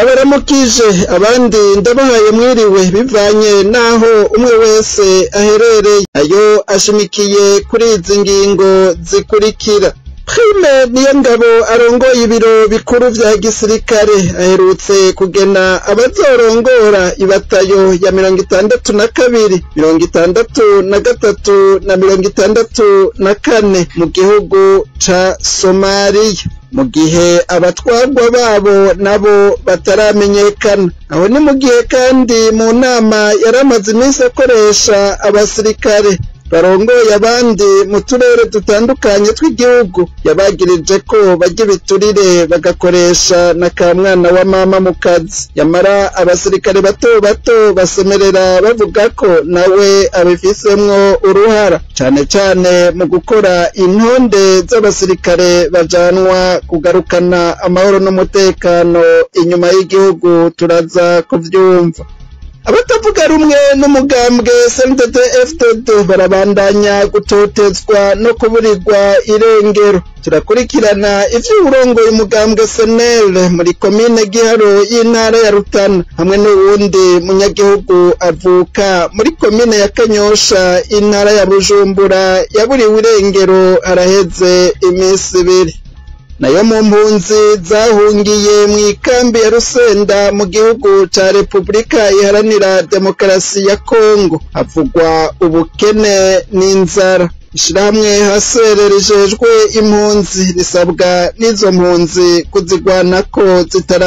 Ndabaramukije abandi ndabahaye mwiriwe bivanye naho umwe wese aherereye. Ayo ashimikiye kuri izi ngingo zikurikira. Prime Niyongabo arongoye ibiro bikuru vya gisirikare aherutse kugena abazorongora ibatayo ya 62, 63 na 64 mu gihugu ca Somalia, mu gihe abatwarwa babo nabo bataramenyekana. Aho ni mu gihe kandi mu nama yaramaze iminsi akoresha abasirikare barongoye abandi mu turere dutandukanye tw'igihugu, yabagirije ko bajya ibiturire bagakoresha na ka mwana wa mama mu kazi. Yamara abasirikare bato bato basemerera bavuga ko nawe abifisemwo uruhara, cane cane mu gukora intonde z'abasirikare bajanwa kugarukana amahoro n'umutekano inyuma y'igihugu. Turaza kuvyumva. Abatavuga rumwe n'umugambwe CNDD-FDD barabandanya gutotezwa no kuburirwa irengero. Turakurikirana ivy'uwurongoye umugambwe SNL muri komine Giharo y'intara ya Rutana hamwe n'uwundi munyagihugu avuka muri komine ya Kanyosha intara ya Bujumbura yaburiwe irengero araheze iminsi ibiri. Nayo mu mpunzi zahungiye mw'ikambi ya Rusenda mu gihugu ca Republika Iharanira Demokarasi ya Kongo havugwa ubukene n'inzara. Ishirahamwe hasere rijejwe impunzi risabwa n'izo mpunzi kuzigwanako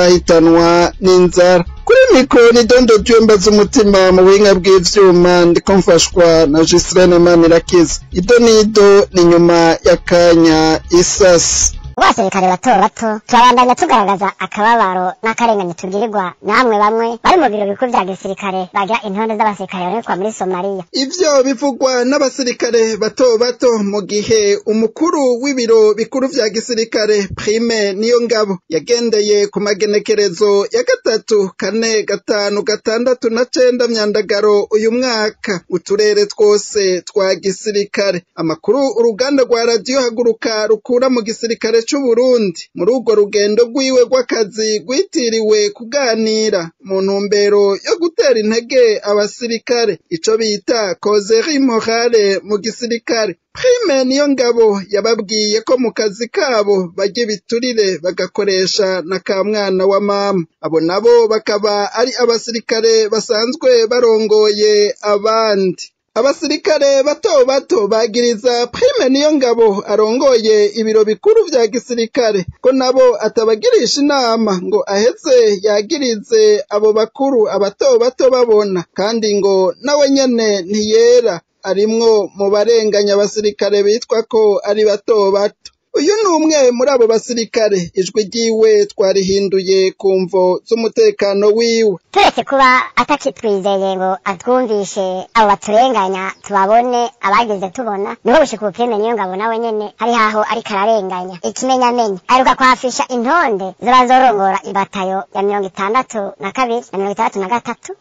zitarahitanwa n'inzara. Kuri mikoro ni Dondo Dyumba z'umutima mu buhinga bw'ivyuma ndiko mfashwa na Gislaine Manirakiza. Ido nido ni nyuma y'akanya isasi. Abasirikare bato bato turabandanya tugaragaza akababaro n'akarengane tugirirwa namwe bamwe bari mu biro bikuru vya gisirikare bagira intonde z'abasirikare barungikwa muri Somalia. Ivyo bivugwa n'abasirikare bato bato mu gihe umukuru w'ibiro bikuru vya gisirikare Prime Niyongabo yagendeye ku magenekerezo ya 3, 4, 5, 6 na 9 Myandagaro uyu mwaka uturere twose twa gisirikare. Amakuru uruganda rwa radio Haguruka rukura mu gisirikare c'Uburundi muri urwo rugendo rwiwe rw'akazi rwitiriwe kuganira mu ntumbero yo gutera intege abasirikare, ico bita causerie morale mu gisirikare. Prime Niyongabo yababwiye ko mu kazi kabo barya ibiturire bagakoresha na ka mwana wa mama. Abo nabo bakaba ari abasirikare basanzwe barongoye abandi. Abasirikare bato bato bagiriza Prime Niyongabo arongoye ibiro bikuru vya gisirikare ko nabo atabagirisha inama ngo aheze yagirize abo bakuru abato bato babona, kandi ngo nawe nyene ntiyera arimwo mu barenganya abasirikare bitwa ko ari bato bato. Uyu ni umwe muri abo basirikare, ijwi ryiwe twarihinduye ku mvo z'umutekano wiwe. Turetse kuba atakitwizeye ngo atwumvishe abo baturenganya tubabone abagize tubona, niho gushika ubu Prime Niyongabo nawe nyene hari haho ariko ararenganya. Ikimenyamenya aheruka kwafisha intonde z'abazorongora ibatayo ya 62 na 63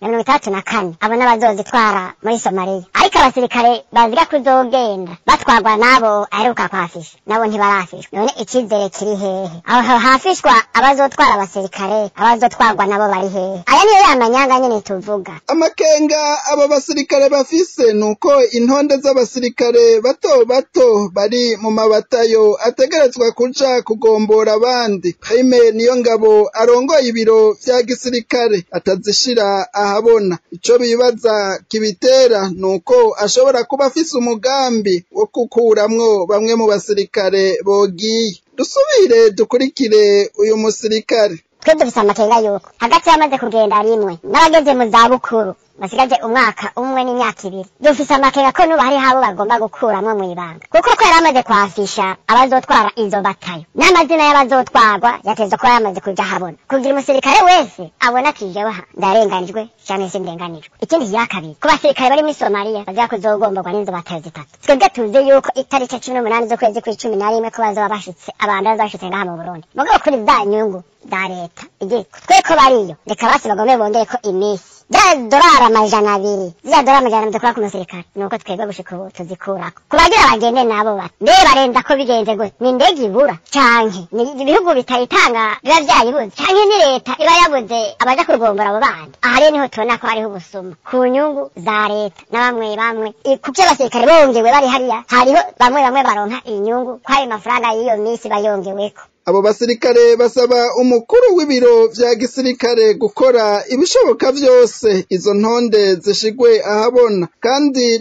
na 64, abo n'abazozitwara muri Somalia. Ariko abasirikare baziga kuzogenda batwarwa n'abo aheruka kwafisha nabo ntibara. None icizere kiri hehe? Aho hafishwa abazotwara abasirikare, abazotwarwa nabo bari hehe? Aya niyo yamanyanga nyene tuvuga. Amakenga abo basirikare bafise nuko intonde z'abasirikare bato bato bari mu mabatayo ategerezwa kuja kugombora abandi. Prime Niyongabo arongoye ibiro vya gisirikare atazishira ahabona. Ico bibaza kibitera nuko ashobora kuba afise umugambi wo kukuramwo bamwe mu basirikare bogiye. Dusubire dukurikire uyu musirikare. Twe dufise amakenga yuko hagati y'amaze kugenda rimwe n'abageze mu zabukuru basigaje umwaka umwe n'imyaka ibiri, dufise amakenga ko nubu hari habo bagomba gukuramwo mw'ibanga, kuko ko yaramaze kwafisha abazotwara izo batayo n'amazina y'abazotwarwa yatezwa kuba yamaze kuja habona, kugira umusirikare wese abona ati jewe aha ndarenganijwe canke sindenganijwe. Ikindi kigira kabiri, ku basirikare bari muri Somalia baza kuzogomborwa n'izo batayo zitatu, twebwe tuzi yuko itariki 18 z'ukwezi kw'icumi na rimwe ko bazoba bashitse, abantu bazoba bashitse ngaha mu Burundi, mugabo kuri za nyungu za leta igiye twe ko bariyo, reka basi bagome bongere ko iminsi za dorari 200, ziriya dorari 200 dukura ku musirikare nuko twebwe gushika ubu tuzikurako. Kubagira bagende nabo bati mbe barenza ko bigenze gute? Ni indege ibura canke ni ibihugu bitayitanga biba vyayibuze, canke ni leta iba yabuze abaja kugombora abo bandi? Aha rero niho tubona ko hariho ubusuma ku nyungu za leta na bamwe bamwe. Kuko abasirikare bongewe bari hariya, hariho bamwe bamwe baronka inyungu kwayo mafaranga y'iyo misi bayongeweko. Abo basirikare basaba umukuru w'ibiro vya gisirikare gukora ibishoboka vyose izo ntonde zishigwe ahabona, kandi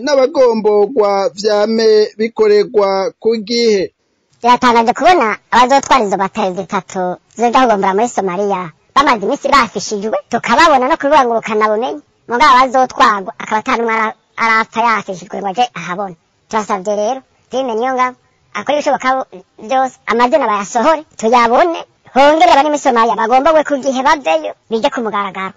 n'abagomborwa vyame bikorerwa ku gihe. Biratangaje kubona abazotwara izo batayo zitatu zizoja kugombora muri Somaliya bamaze imisi bafishijwe, tukababona no kubibangurukana bumenyi, mugabo abazotwarwa akaba ata n'umwe arapfa yafishijwe ngo aje ahabona. Turasavye rero Prime Niyongabo akora ibishoboka byose, amazina bayasohore tuyabone, hongere abari muri Somaliya bagomborwe ku gihe baveyo bije ku mugaragaro.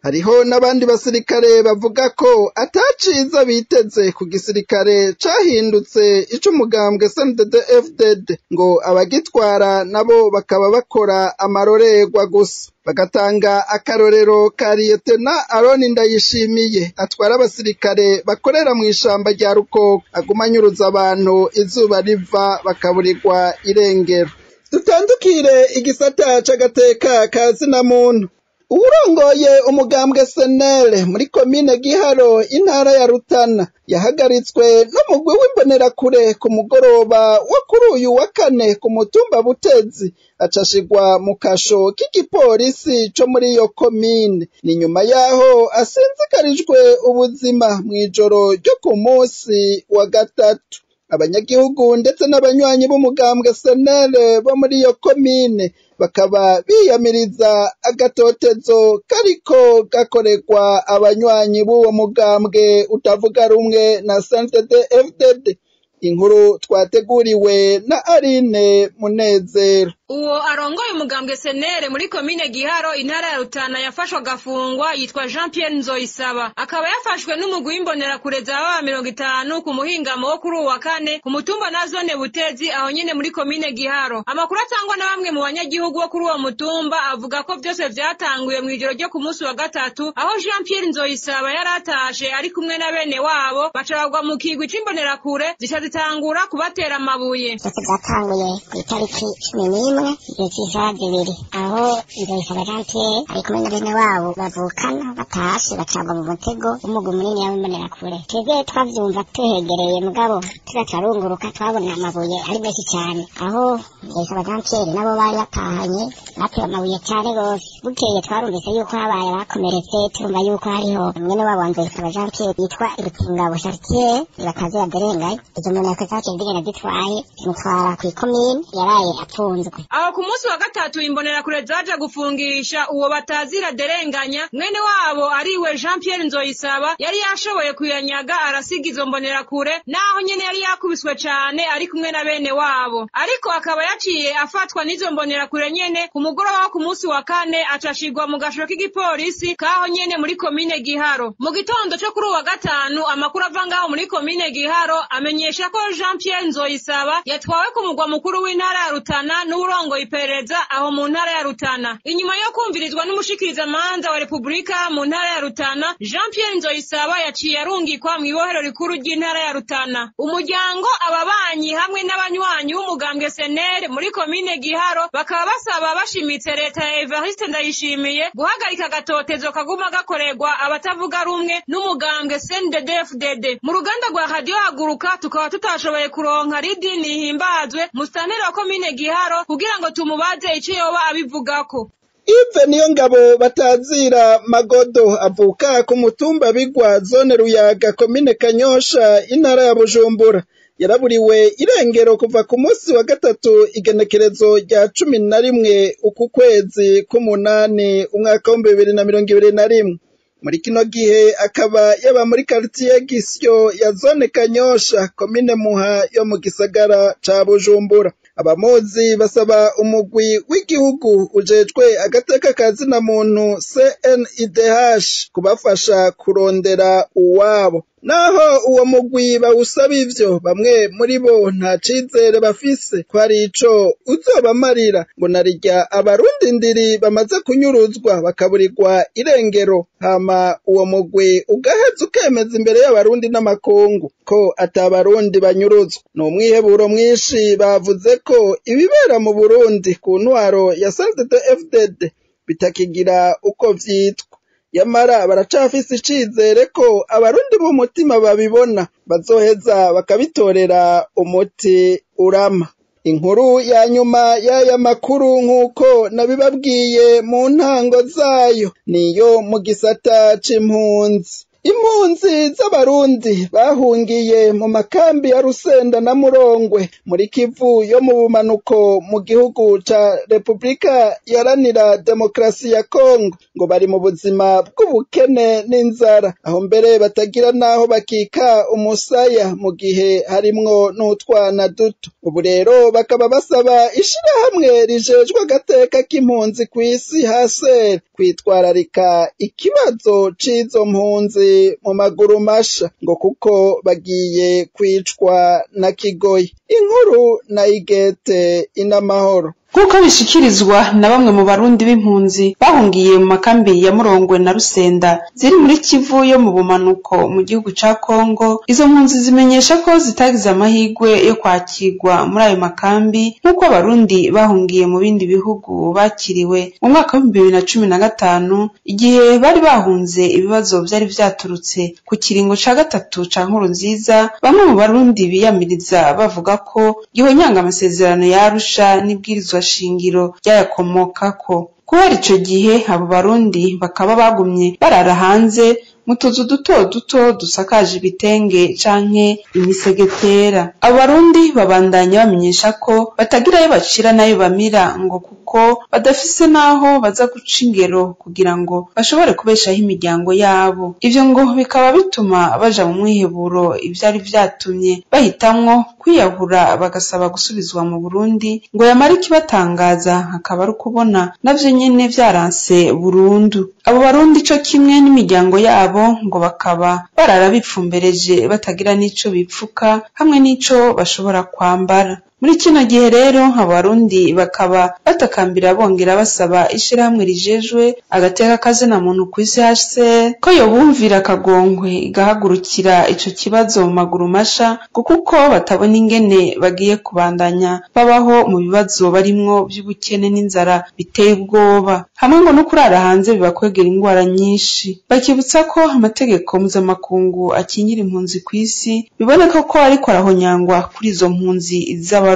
Hariho n'abandi basirikare bavuga ko ataciza biteze ku gisirikare cahindutse ic'umugambwe CNDD-FDD, ngo abagitwara nabo bakaba bakora amarorerwa gusa. Bagatanga akarorero ka Liyetena Aroni Ndayishimiye atwara abasirikare bakorera mw'ishamba rya Rukoko, aguma anyuruza abantu izuba riva bakaburirwa irengero. Dutandukire igisata c'agateka ka zina muntu. Uwurongoye umugambwe SNL muri komine Giharo intara ya Rutana yahagaritswe n'umugwi w'imbonerakure ku mugoroba wo kuri uyu wa kane ku mutumba Butezi, acashigwa mu kasho k'igipolisi co muri iyo komine. Ni nyuma yaho asinzikarijwe ubuzima mw'ijoro ryo ku munsi wa gatatu. Abanyagihugu ndetse n'abanywanyi b'umugambwe SNL bo muri iyo komine bakaba biyamiriza agatotezo kariko gakorerwa abanywanyi b'uwo mugambwe utavuga rumwe na CNDD-FDD. Inkuru twateguriwe na Aline Munezero. Uwo arongoye umugambwe SNL muri komine Giharo intara ya Rutana yafashwe agafungwa yitwa Jean Pierre Nzoyisaba, akaba yafashwe n'umugwi w'imbonerakure za baba 50 ku muhingamo wo kuri uwa kane ku mutumba na zone Butezi aho nyene muri komine Giharo. Amakuru atangwa na bamwe mu banyagihugu bo kuri uwo mutumba avuga ko vyose vyatanguye mw'ijoro ryo ku munsi wa gatatu, aho Jean Pierre Nzoyisaba yaratashe ari kumwe na bene wabo, baca bagwa mu kigwi c'imbonerakure zica zitangura kubatera amabuye. Vyose vyatanguye kw'itariki 11 igihe c'isaha 2, aho Nzoyisaba Jean Pierre ari kumwe na bene wabo bavukana batashe bacagwa mu mutego w'umugwi munini w'imbonerakure. Twebwe twavyumva tuhegereye, mugabo tuza turarunguruka twabona amabuye ari menshi cane, aho Nzoyisaba Jean Pierre nabo bari batahanye batewe amabuye cane gose. Bukeye twarumvise yuko habaye abakomeretse, turumva yuko hariho mwene wabo wa Nzoyisaba Jean Pierre yitwa Irukingabo Chartier batazira Derengaye. Izo mbonerakure zaciye zigenda zitwaye zimutwara kw'ikomine, yaraye apfunzwe. Aho ku munsi wa gatatu imbonerakure zaje gufungisha uwo batazira Derenganya, mwene wabo ariwe Jean Pierre Nzoyisaba yari yashoboye kuyanyaga arasiga izo mbonerakure, naho nyene yari yakubiswe cane ari kumwe na bene wabo, ariko akaba yaciye afatwa n'izo mbonerakure nyene ku mugoroba wo ku munsi wa kane, acashirwa mu gasho k'igipolisi kaho nyene muri komine Giharo. Mu gitondo co kuri uwa gatanu amakuru ava ngaho muri komine Giharo amenyesha ko Jean Pierre Nzoyisaba yatwawe ku mugwa mukuru w'intara ya Rutana n'uwurongoye iperereza aho mu ntara ya Rutana. Inyuma yo kumvirizwa n'umushikirizamanza wa Republika mu ntara ya Rutana, Jean Pierre Nzoyisaba yaciye arungikwa mw'ibohero rikuru ry'intara ya Rutana. Umuryango, ababanyi hamwe n'abanywanyi b'umugambwe SNL muri komine Giharo bakaba basaba bashimitse leta ya Evariste Ndayishimiye guhagarika agatotezo kaguma gakorerwa abatavuga rumwe n'umugambwe CNDD-FDD. Mu ruganda rwa Radio Haguruka tukaba tutashoboye kuronka Lydie Nihimbazwe musitanteri wa komine Giharo kugira ngo tumubaze ico yoba abivugako. Yves Niyongabo batazira Magodo avuka ku mutumba Bigwa zone Ruyaga komine Kanyosha intara ya Bujumbura, yaraburiwe irengero kuva ku munsi wa gatatu igenekerezo rya 11 uku kwezi k'umunani umwaka wa 2021. Muri kino gihe akaba yaba muri quartier Gisyo ya zone Kanyosha komine Muha yo mu gisagara ca Bujumbura. Abamuzi basaba umugwi w'igihugu ujejwe agateka ka zina muntu CNIDH kubafasha kurondera uwabo. Naho uwo mugwi bawusaba ivyo, bamwe muri bo nta cizere bafise ko hari ico uzobamarira, ngo narirya abarundi ndiri bamaze kunyuruzwa bakaburirwa irengero, hama uwo mugwi ugaheza ukemeza imbere y'abarundi n'amakungu ko atabarundi banyuruzwa. Ni umwiheburo mwinshi, bavuze ko ibibera mu Burundi ku ntwaro ya CNDD-FDD bitakigira uko vyitwa. Yamara baracafise icizere ko abarundi b'umutima babibona bazoheza bakabitorera umuti urama. Inkuru ya nyuma y'aya makuru, nk'uko nabibabwiye mu ntango zayo, niyo mu gisata c'impunzi. Impunzi z'abarundi bahungiye mu makambi ya Rusenda na Murongwe muri Kivu yo mu bumanuko mu gihugu ca Republika Iharanira Demokarasi ya Kongo ngo bari mu buzima bw'ubukene n'inzara, aho mbere batagira n'aho bakika umusaya mu gihe harimwo n'utwana duto. Ubu rero bakaba basaba ishirahamwe rijejwe agateka k'impunzi kw'isi HCR kwitwararika ikibazo c'izo mpunzi mu maguru masha, ngo kuko bagiye kwicwa na kigoyi. Inkuru na Igete Inamahoro. Nk'uko bishikirizwa na bamwe mu barundi b'impunzi bahungiye mu makambi ya Murongwe na Rusenda ziri muri Kivu yo mu bumanuko mu gihugu ca Kongo, izo mpunzi zimenyesha ko zitagize amahirwe yo kwakirwa muri ayo makambi nk'uko abarundi bahungiye mu bindi bihugu bakiriwe mu mwaka wa 2015, igihe bari bahunze ibibazo vyari vyaturutse ku kiringo ca gatatu ca Nkurunziza. Bamwe mu barundi biyamiriza bavuga ko gihonyanga amasezerano ya Arusha n'ibwirizwa shingiro ryayakomokako. Kubera ico gihe abo barundi bakaba bagumye barara hanze mu tuzu duto duto dusakaje ibitenge canke imisegetera. Abo barundi babandanya bamenyesha ko batagira ayo bacira n'ayo bamira, ngo kuko badafise n'aho baza guca ingero kugira ngo bashobore kubeshaho imiryango yabo. Ivyo ngo bikaba bituma baja mu mwiheburo, ivyari vyatumye bahitamwo kwiyahura bagasaba gusubizwa mu Burundi, ngo yamara ikibatangaza akaba ari ukubona navyo nyene vyaranse burundu. Abo barundi co kimwe n'imiryango yabo ngo bakaba barara bipfumbereje batagira n'ico bipfuka hamwe n'ico bashobora kwambara. Muri kino gihe rero abarundi bakaba batakambira bongera basaba ishirahamwe rijejwe agateka kazina muntu kw'isi HCR ko yobumvira akagongwe igahagurukira ico kibazo mu maguru masha, ngo kuko batabona ingene bagiye kubandanya babaho mu bibazo barimwo vy'ubukene n'inzara biteye ubwoba, hamwe ngo no kurara hanze bibakwegera ingwara nyinshi. Bakibutsa ko amategeko mpuzamakungu akingira impunzi kw'isi biboneka ko ariko arahonyangwa kuri izo mpunzi z'abarundi.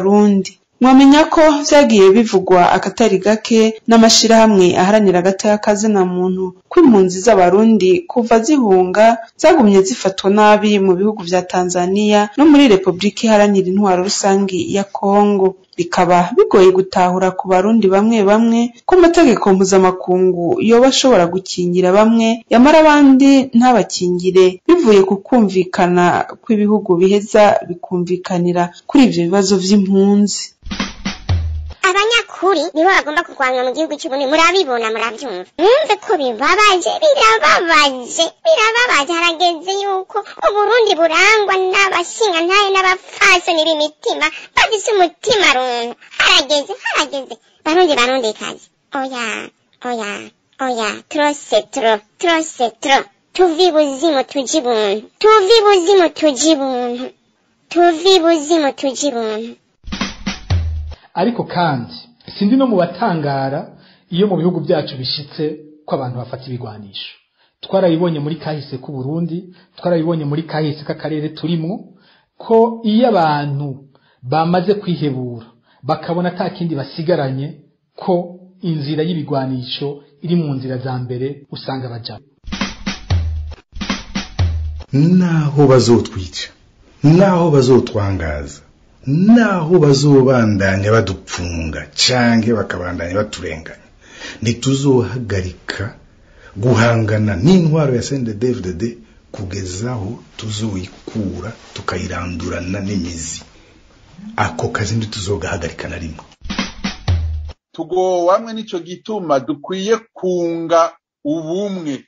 Mwamenya ko vyagiye bivugwa akatari gake n'amashirahamwe aharanira agateka kazina muntu ko impunzi z'abarundi kuva zihunga zagumye zifatwa nabi mu bihugu vya Tanzania no muri Republika Iharanira Intwaro Rusangi ya Kongo. Bikaba bigoye gutahura ku barundi bamwe bamwe ko amategeko mpuzamakungu yoba ashobora gukingira bamwe yamara abandi ntabakingire, bivuye ku kumvikana kw'ibihugu biheza bikumvikanira kuri ivyo bibazo vy'impunzi. Abanyakuri nibo bagomba kurwanywa mu gihugu cy'Uburundi, murabibona, murabyumva, mwumve ko bibabaje, birababaje, birababaje. Harageze yuko Uburundi burangwa n'abashingantahe n'abapfasoni b'imitima bafise umutima runtu. Harageze, harageze, Barundi, Barundikazi, oya, oya, oya, trop c'est trop, trop c'est trop. Tuve ibuzimu tuje ibuntu, tuve ibuzimu tuje ibuntu, tuve ibuzimu tuje ibuntu. Ariko kandi sindi no mu batangara iyo mu bihugu byacu bishitse ko abantu bafata ibigwanisho. Twarabibonye muri kahise k'u Burundi, twarabibonye muri kahise k'akarere turimwo, ko iyo abantu bamaze kwihebura bakabona ata kindi basigaranye, ko inzira y'ibigwanisho iri mu nzira za mbere usanga bajamo. Naho bazotwica, naho bazotwangaza, naho bazobandanya badupfunga canke bakabandanya baturenganya, ntituzohagarika guhangana n'intwaro ya CNDD-FDD kugezaho tuzoyikura tukayirandurana n'imizi. Ako kazi ntituzogahagarika na rimwe. Tugowamwe nico gituma dukwiye kunga ubumwe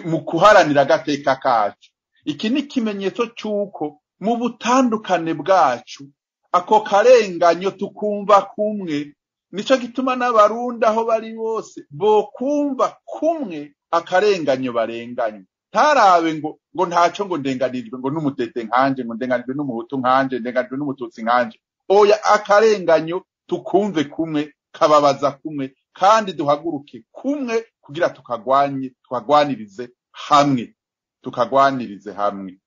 mu kuharanira agateka kacu. Iki ni ikimenyetso cy'uko mu butandukane bwacu ako karenganyo tukumva kumwe. Nico gituma n'Abarundi aho bari bose bokumva kumwe akarenganyo barenganye. Ntarabe ngo ntacyo, ngo ndenganijwe ngo n'umudede nkanje, ngo ndenganijwe n'umuhutu nkanje, ndenganijwe n'umututsi nkanje. Oya, akarenganyo tukumve kumwe, kababaza kumwe, kandi duhaguruke kumwe kugira tukagwanye, tukagwanirize hamwe, tukagwanirize hamwe.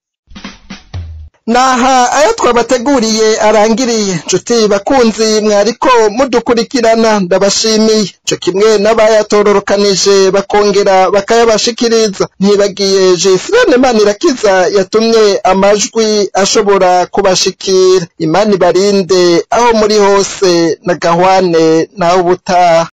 Naha ayo twabateguriye arangiriye. Nshuti bakunzi mwariko mudukurikirana, ndabashimiye co kimwe n'abayatororokanije bakongera bakayabashikiriza. Ntibagiye Jesirene Manirakiza yatumye amajwi ashobora kubashikira. Imana ibarinde aho muri hose, na gahwane nawe ubutaha.